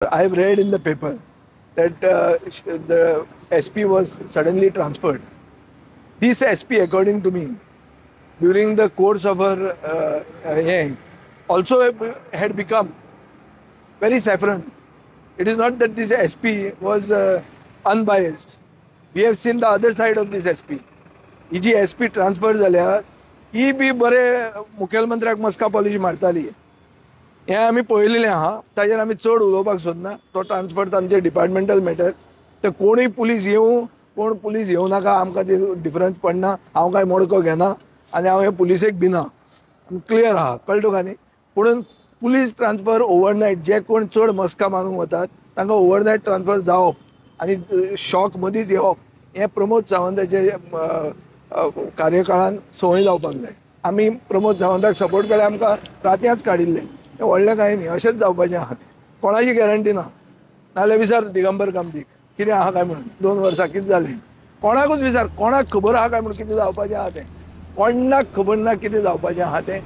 I have read in the paper that the SP was suddenly transferred. This SP, according to me, during the course of her also had become very saffron. It is not that this SP was unbiased. We have seen the other side of this SP. He G SP transfer जाल्या ही बी बरे मुखेलमंत्र्याक मस्का polish मारताली, हें आमी पळयलेलें आहा. ताजेर आमी चड उलोवपाक सोदना. तो ट्रान्सफर तांचे डिपार्टमेंटल मॅटर. ते कोणूय पुलीस येवं कोण पुलीस येवं नाका, आमकां ते डिफरन्स पडना. हांव कांय मोडको घेना आनी हांव हे पुलिसेक भिना, क्लियर आहा, कळ्ळें तुका न्ही. पुणून पुलीस ट्रान्सफर ओवरनायट, जे कोण चड मस्का मारूंक वतात तांकां ओवरनायट ट्रान्सफर जावप आनी शॉक मदींच येवप हें प्रमोद सावंताचे कार्यकाळान संवय जावपाक जाय. आमी प्रमोद सावंताक सपोर्ट केल्यार आमकां रातयांच काडिल्लें. हें व्हडलें कांय न्ही, अशेंच जावपाचें आहा. कोणाची गॅरंटी ना. नाजाल्यार विचार दिगंबर कामतीक कितें आहा काय म्हणून, 2 वर्सां कितें जालें, कोणाकूच विचार, कोणाक खबर आहा काय म्हणून कितें जावपाचें आहा तें, कोणाक खबर ना कितें जावपाचें आहा तें,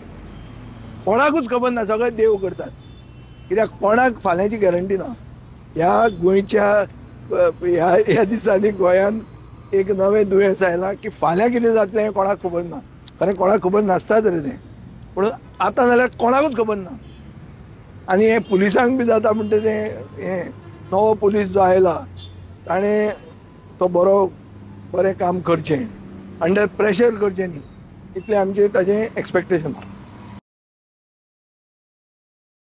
कोणाकूच खबर ना. सगळे देव करतात, कित्याक कोणाक फाल्यांची गॅरंटी ना. ह्या गोंयच्या ह्या दिसांनी गोंयांत एक नवें दुयेंस आयलां की फाल्यां कितें जातलें हें कोणाक खबर ना. कारण कोणाक खबर नासता तरी तें, पूण आतां जाल्यार कोणाकूच खबर ना. आनी हें पुलिसांक बी जाता म्हणटा तें, हें नवो पुलीस जो आयला ताणें तो बरो बरें काम करचें, अंडर प्रेशर करचें न्ही, इतलें आमचें ताजें एक्सपेक्टेशन.